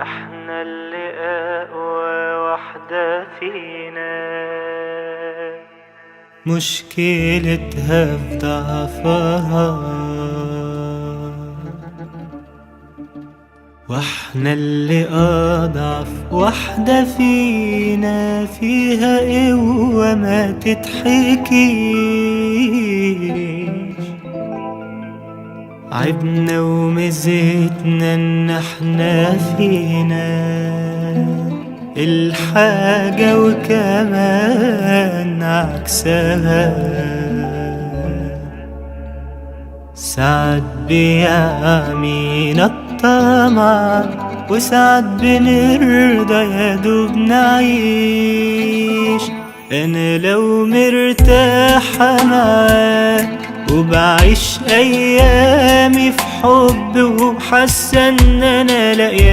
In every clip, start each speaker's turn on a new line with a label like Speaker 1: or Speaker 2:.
Speaker 1: احنا اللي اقوى واحدة فينا مشكلتها في ضعفها، واحنا اللي اضعف واحدة فينا فيها قوة ما تتحكيش. عبنا ومزيتنا ان احنا فينا الحاجة وكمان عكسها. ساعات بيعمينا الطمع وساعات بنرضى يا دوب نعيش. انا لو مرتاحة معاك وبعيش ايامي في حب وحاسة ان انا لاقياك،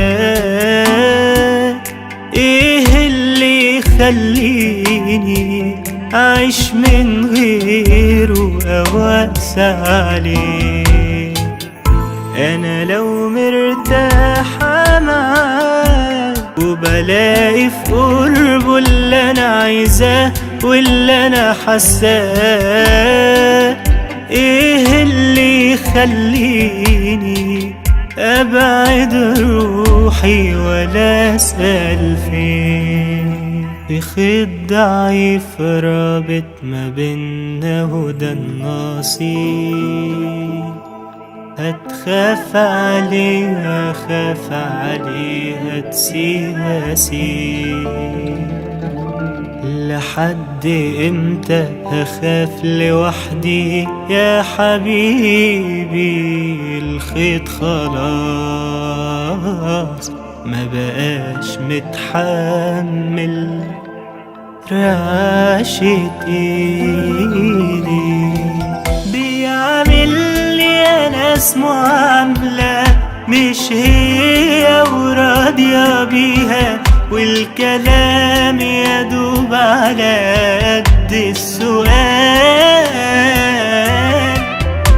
Speaker 1: ايه اللي يخليني اعيش من غيره او اقسى عليه؟ انا لو مرتاحة معاك وبلاقي في قربه اللي انا عايزاه واللي انا حاساه، ايه اللي يخليني ابعد روحي ولا اسأل فين؟ في خيط ضعيف رابط ما بينا وده النصيب، هتخاف عليها خاف عليها تسيبها سيب. لحد امتى هخاف لوحدي يا حبيبي؟ الخيط خلاص ما بقاش متحمل رعشة ايدي. بيعمل لي انا اسمه عاملة مش هي وراضية بيها، والكلام يدوب على قد السؤال.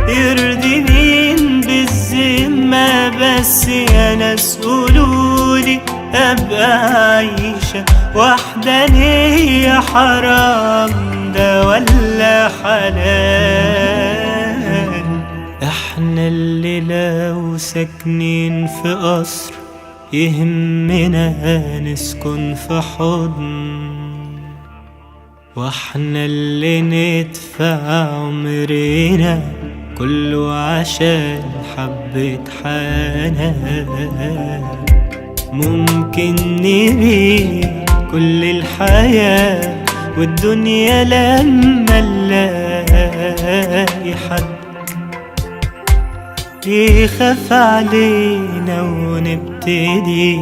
Speaker 1: يرضي مين بالذمة بس يا ناس قولولي ابقى عايشة وحدانية حرام ده ولا حلال؟ احنا اللي لو ساكنين في قصر يهمنا نسكن في حضن، واحنا اللي ندفع عمرنا كله عشان حبة حنان. ممكن نبيع كل الحياة والدنيا لما نلاقي حد يخاف علينا ونبتدي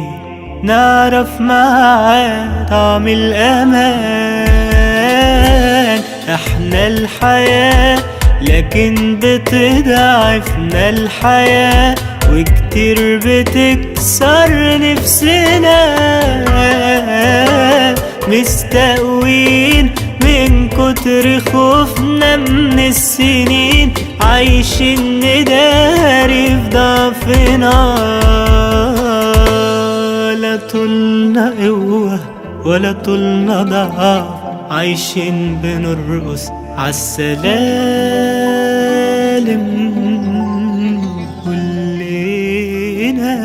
Speaker 1: نعرف معاه طعم الأمان. احنا الحياة لكن بتضعفنا الحياة وكتير بتكسر نفسنا، مستقوين من كتر خوفنا من السنين، عايشين نداري في ضعفنا. لا طولنا قوة ولا طولنا ضعف، عايشين بنرقص عالسلالم كلنا.